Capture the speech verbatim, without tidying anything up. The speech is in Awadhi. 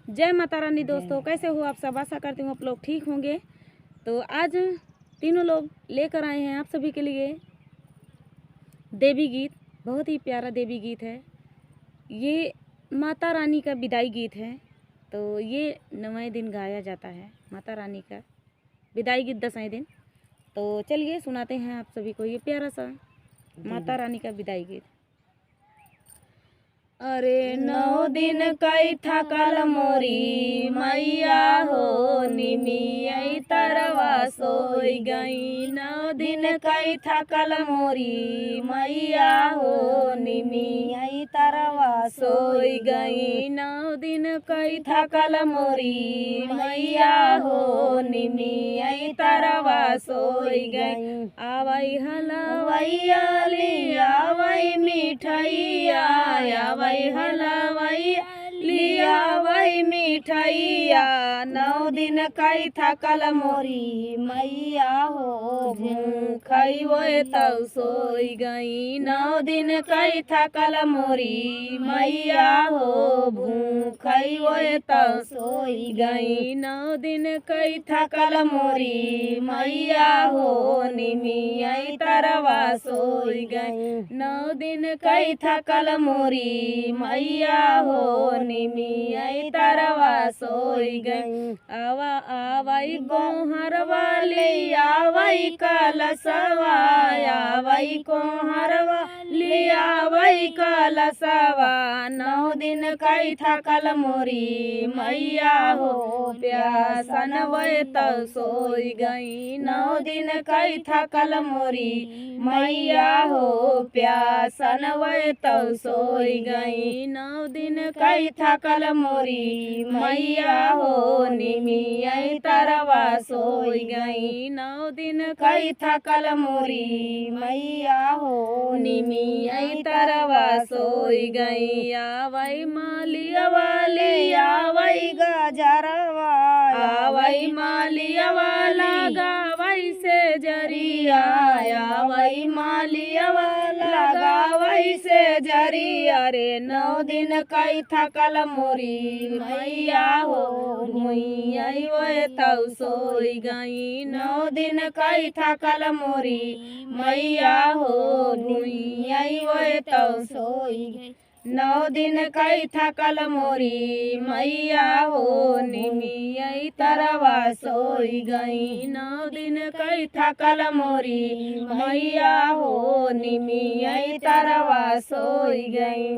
जय माता रानी दोस्तों, कैसे हो आप सब? आशा करती हूँ आप लोग ठीक होंगे। तो आज तीनों लोग लेकर आए हैं आप सभी के लिए देवी गीत, बहुत ही प्यारा देवी गीत है। ये माता रानी का विदाई गीत है, तो ये नवाई दिन गाया जाता है माता रानी का विदाई गीत दसवें दिन। तो चलिए सुनाते हैं आप सभी को ये प्यारा सा माता रानी का विदाई गीत। अरे नौ दिन कई थकल मोरी मैया हो, निमिया तरवा सोई गई। नौ दिन कई थकल मोरी मैया हो, निमिया तरवा सोई गई। नौ दिन कई थकल मोरी मैया हो, निमिया तरवा सोई गई। आवै हलवैया लियावै मिठैया, आवै हलवैया लियावै मिठैया। नौ दिन कई थकल मोरी मैया हो, भूखै वै तौ सोई गई। नौ दिन कई थकल मोरी मैया हो, भूखै वै तौ सोई गई। नौ दिन कई थकल मोरी मैया हो, निमिया तरवा सोई गई। नौ दिन कई थकल मोरी मैया हो, निमिया तरवा सोई गई। आवा आवै कोहरवा लियावै कलसवा, आवै कोहरवा लियावै कलसवा। नौ दिन कई थकल मोरी मैया हो, प्यासन वै तौ सोई गई। नौ दिन कई थकल मोरी मैया हो, प्यासन वै तौ सोई गई। नौ दिन कई थकल मोरी मैया हो, निमिया तरवा सोई गई। नौ दिन कई थकल मोरी मैया हो, निमिया तरवा सोई गई। आवै मालिया वाली आवै गजरवा, आवै मालिया वाली लगावै से जरिया, आवै मालिया वाली लगावै से जरिया। रे नौ दिन कई थकल मोरी मैया हो, भुइया वै तौ सोई गई। नौ दिन कई थकल मोरी मैया हो, भुइया वै तौ सोई गई। नौ दिन कई थकल मोरी मैया हो, निमिया तरवा सोई गई। नौ दिन कई थकल मोरी मैया हो, निमिया तरवा सोई गई।